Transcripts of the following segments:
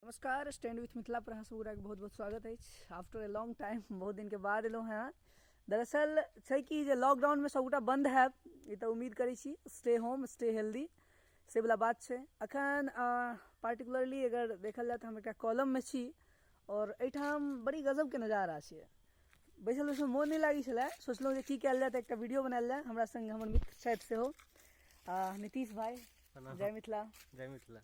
नमस्कार, stand with Mithila पर अहाँ सब गोटाके बहुत बहुत स्वागत अछि। आफ्टर ए लॉन्ग टाइम, बहुत दिनके बाद एलहुँ हेँ। दरअसल छै कि जे लॉकडाउनमे सबगोटा बन्द हैब, ई तऽ उम्मीद करै छी। स्टे होम स्टे हेल्दी से वला बात छै। अखन पार्टिकुलरली अगर देखल जाय तऽ हम एकटा कॉलममे छी आओर एहिठाम बड़ी गजबके नजारा छै। बैसल बैसल मोन नहि लागै छलै, सोचलहुँ जे की कयल जाय, तऽ एकटा वीडियो बनायल जाय। हमरा संग हमर मित्र छथि सेहो, नीतीश भाई। जय मिथिला। जय मिथिला।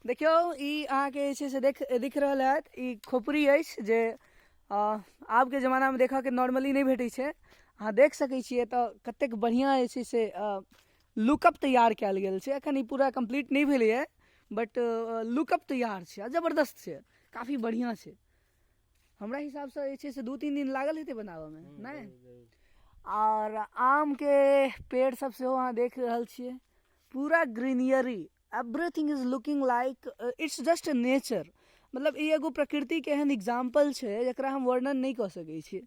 देखियौ, ई अहाँके जे छै से देख दिख रहल हैत, ई खोपड़ी अछि जे आबके जमानामे देखऽके नॉर्मली नहि भेटै छै। अहाँ देख सकै छियै तऽ कतेक बढ़िआँ जे छै से लुकअप तैयार कयल गेल छै। एखन ई पूरा कम्प्लीट नहि भेलैए, बट लुकअप तैयार छै आ जबरदस्त छै, काफी बढ़िआँ छै। हमरा हिसाबसँ जे छै से 2-3 दिन लागल हेतै बनाबऽमे, नहि? आओर आमके पेड़ सब सेहो अहाँ देख रहल छियै, पूरा greenery, everything is looking like it's just a nature. मतलब ई एगो प्रकृतिके एहन एग्जाम्पल छै जकरा हम वर्णन नहि कऽ सकै छी।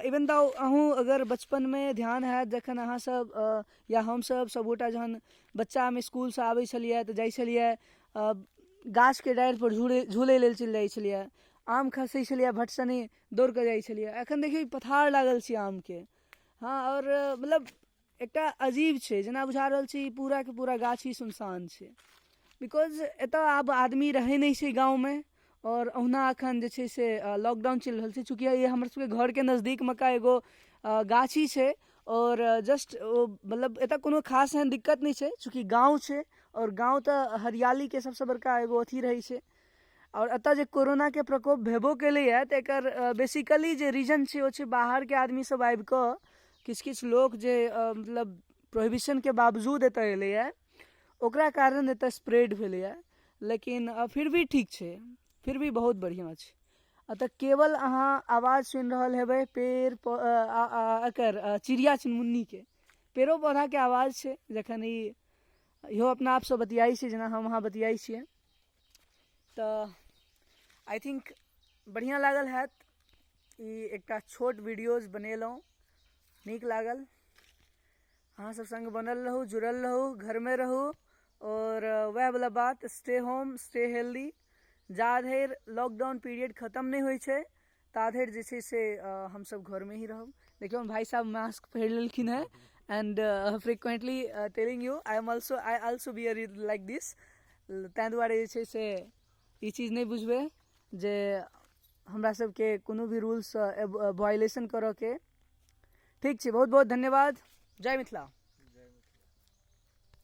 इवन दऽ अहूँ अगर बचपनमे ध्यान हैत, जखन अहाँसब या हमसब सबगोटा जहन बच्चामे इसकुलसँ आबै छलियै तऽ जाइ छलियै गाछके डारिपर झूलै झूलै लेल चलि जाइ छलियै, आम खसै छलैए भटसने दौड़ कऽ जाइ छलियै। एखन देखियौ, पथार लागल छै आमके। हँ, आओर मतलब एकटा अजीब छै, जेना बुझा रहल छै ई पूराके पूरा गाछी सुनसान छै, because एतऽ आब आदमी रहै नहि छै गाँवमे। आओर ओहुना एखन जे छै से लॉकडाउन चलि रहल छै। चूँकि ई हमर सबके घरके नजदीकमे का एगो गाछी छै आओर जस्ट ओ मतलब एतऽ कोनो खास एहन दिक्कत नहि छै, चूँकि गाँव छै आओर गाँव तऽ हरियालीके सबसँ बड़का एगो अथी रहै छै। आओर एतऽ जे कोरोनाके प्रकोप भेबो केलैए तऽ एकर बेसिकली जे रीजन छै ओ छै बाहरके आदमी सब आबिकऽ, किछु किछु लोक जे मतलब प्रोहिबिशनके बावजूद एतऽ एलैए, ओकरा कारण एतऽ स्प्रेड भेलैए। लेकिन फिर भी ठीक छै, फिर भी बहुत बढ़िआँ छै। एतऽ केवल अहाँ आवाज सुनि रहल हेबै पेड़ एकर चिड़िया चुनमुन्नीके, पेड़ो पौधाके आवाज छै, जखन ई इहो अपना आपसँ बतियाइ छै जेना हम अहाँ बतियाइ छियै। तऽ I think बढ़िआँ लागल हैत, ई एकटा छोट वीडियोज बनेलहुँ, नीक लागल। अहाँ सब सङ्ग बनल रहू, जुड़ल रहू, घरमे रहू आओर वएह वला बात, स्टे होम स्टे हेल्दी। जा धरि लॉकडाउन पीरियड खतम नहि होइ छै ता धरि जे छै से हमसब घरमे ही रहब। देखियौ, भाइ साहब मास्क पहिर लेलखिन हेँ and frequently telling you I am also, I also wear it like this. ताहि दुआरे जे छै से ई चीज नहि बुझबै जे हमरा सबके कोनो भी रूल्स वायलेशन करऽके। ठीक छै, बहुत बहुत धन्यवाद, जय मिथिला।